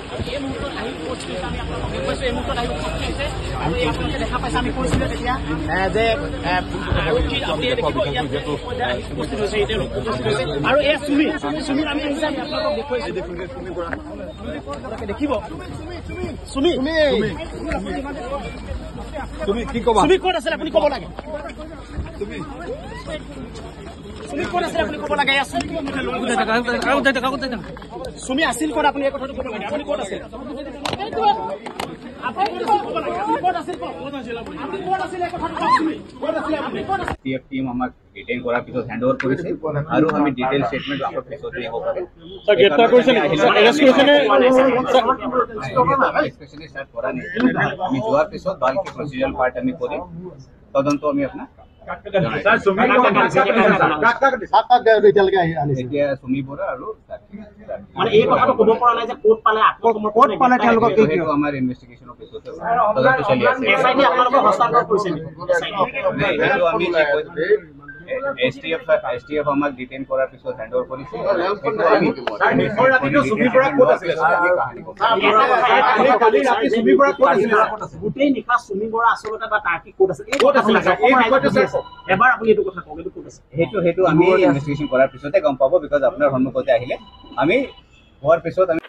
এই মুহূৰ্তত আহি উপস্থিত হৈছে। আমি আপোনালোকক দেখুৱাইছো, এই মুহূৰ্তত আহি উপস্থিত হৈছে আৰু এই আপোনালোকে দেখা পাইছে। আমি কৈছিলো তেতিয়া যে আৰক্ষী, আপুনি দেখিব ইয়াত আহি উপস্থিত হৈছে, তেওঁলোক উপস্থিত হৈছে। আৰু এয়া চুমি, চুমিৰ আমি আহিছে, আমি আপোনালোকক দেখুৱাইছো, দেখিব। চুমি, তুমি কি ক'বা? চুমি ক'ত আছিল আপুনি ক'ব লাগে। চুমি ক'ত আছিল আপুনি ক'ব লাগে। চুমি আছিল ক'ত আপুনি এই কথাটো ক'ব লাগে। আপুনি ক'ত আছিল? টিম আমাক ডিটেইন কৰাৰ পিছত হেণ্ড অভাৰ কৰিছে আৰু আমি ডিটেইল ষ্টেটমেণ্ট আমাৰ পিছত দিব পাৰে। গ্ৰেপ্তাৰ কৰিছে নেকি? এৰেষ্ট কৰিছে নে? ডিছকাশ্যনে ষ্টাৰ্ট কৰা নাই। আমি যোৱাৰ পিছত ভালকে প্ৰচিডিউৰেল পাৰ্ট আমি কৰিম, তদন্ত আমি আপোনাক। এতিয়া চুমি বৰা আৰু মানে এই কথাটো ক'ব পৰা নাই যে ক'ত পালে, ক'ত পালে তেওঁলোকক? সেইটো আমাৰ ইনভেষ্টিগেশ্যনৰ পিছতে, তদন্ত চলি আছে। এছ I T আপোনালোকক হস্তান্তৰ কৰিছে নেকি? সেইটো আমি S T F, S T F আমাক ডিটেইন কৰাৰ পিছত হেণ্ড অভাৰ কৰিছে। সেইটো আমি গোটেই নিশা চুমি বৰা আচলতে বা তাৰ্কিক ক'ত আছে, এবাৰ আপুনি এইটো কথা কওক, এইটো ক'ত আছে? সেইটো আমি ইনভেষ্টিগেশ্যন কৰাৰ পিছতে গম পাব, because আপোনাৰ সন্মুখতে আহিলে আমি হোৱাৰ পিছত আমি